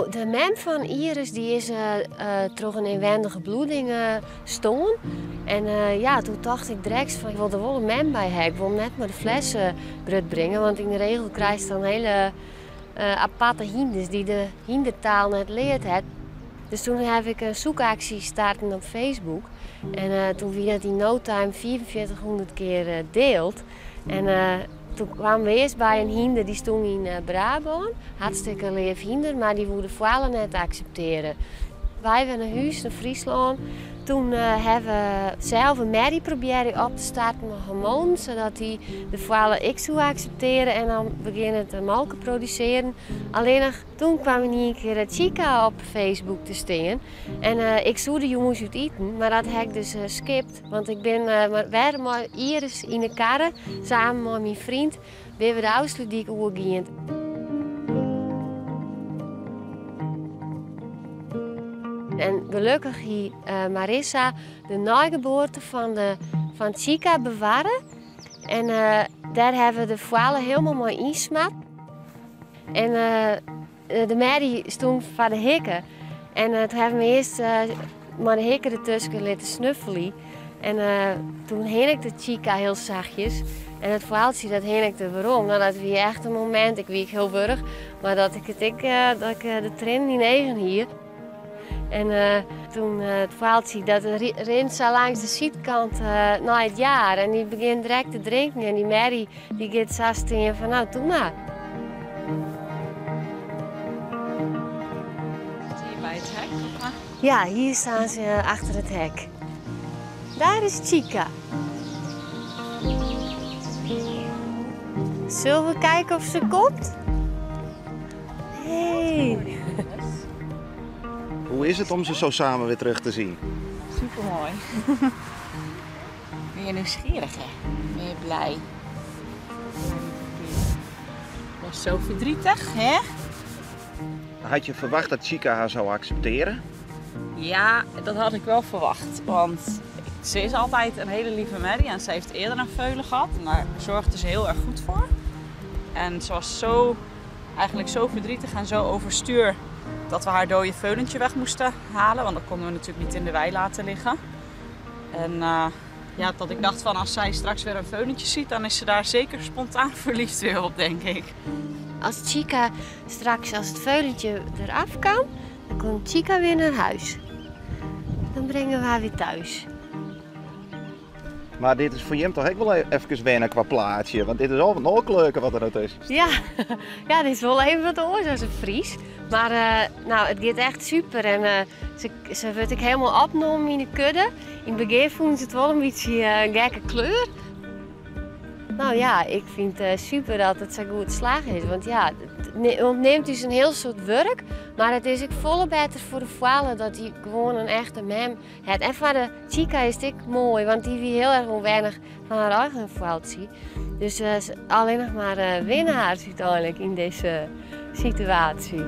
No, de mem fan Iris dy is troch in ynwendige bloeding stoarn. En ja, doe tocht ik direkt fan ik wol der wol in mem by ha. Ik wol him net mei de fles grutbringe, want yn de regel krijst dan hele aparte hynders dy't de hyndertaal net leard hat. Dus toen haw ik in zoekaksje starten op Facebook. En toen wie dat yn no time 4500 kear deeld. En toen kwamen we earst by in hynder dy stûn yn Brabân. Hartstikke leaf hynder, mar dy woe de foale net akseptearje. Wy wer nei hús, nei Fryslân. Toen hawwe we sels in merrie probearre op te starten mei hormoanen, sadat dy de foale ek soe akseptearje en dan begjinne te molke produsearjen. Allinnich toen kwam yn ien kear Chica op Facebook te stean. En ik soe de jûns út iten, mar dat ha ik dus skipt. Want ik bin wer mei Iris yn 'e karre, samen mei myn freon, binne we de Ofslútdyk oergien. En gelokkich hie Marissa de neigeboarte fan, de, fan Chica bewarre. En dêr hawwe we de foale hielendal mei ynsmard. En de merrie stûn foar de hikke. En toen hawwe we earst mei de hikke dertusken litten snuffelje. En toen hinnikte Chica hiel sachtjes. En it foaltsje dat hinnikte werom. No, dat wie echt in momint, ik wie ek hiel wurch, mar dat ik it ek, dat ik de triennen yn de eagen hie. En toen it foaltsje dat rint sa langs de sydkant nei it jaar en dy begjint direkt te drinken en dy merrie dy giet sa stean fan no, toe mar. Is hier by it hek? Of? Ja, hier staan ze achter het hek. Daar is Chica. Zullen we kijken of ze komt? Hey. Hoe is het om ze zo samen weer terug te zien? Super moai. Mear nijsgjirrich, hè? Mear blij. Was zo verdrietig, hè? Had je verwacht dat Chica haar zou accepteren? Ja, dat had ik wel verwacht. Want ze is altijd een hele lieve merrie en ze heeft eerder een veulen gehad. En daar zorgde ze heel erg goed voor. En ze was zo, eigenlijk zo verdrietig en zo overstuur dat we haar dode veulentje weg moesten halen. Want dat konden we natuurlijk niet in de wei laten liggen. En ja, dat ik dacht van als zij straks weer een veulentje ziet, dan is ze daar zeker spontaan verliefd weer op, denk ik. Als Chica straks, als het veulentje eraf kan, dan komt Chica weer naar huis. Dan brengen we haar weer thuis. Maar dit is voor jim toch ek wol efkes wennen kwa plaatsje? Want dit is al wat noch leuker wat der dat is. Ja, ja, dit is wol even wat oars as in Fries. Mar no, it giet echt super en se wurdt ek hielendal opnommen yn de kudde. Yn it begjin fûnen se it wol in bytsje in gekke kleur. No ja, ik fyn it super dat it sa goed slagge is. Want ja, it ûntnimt ús in hiel soad wurk. Mar it is ek folle better foar de foale dat dy gewoan in echte mem hat. En foar de Chica is it ek moai, want dy wie hiel erch ûnwennich fan har eigen foaltsje. Dus allinnich mar winnaars úteinlik yn dizze situaasje.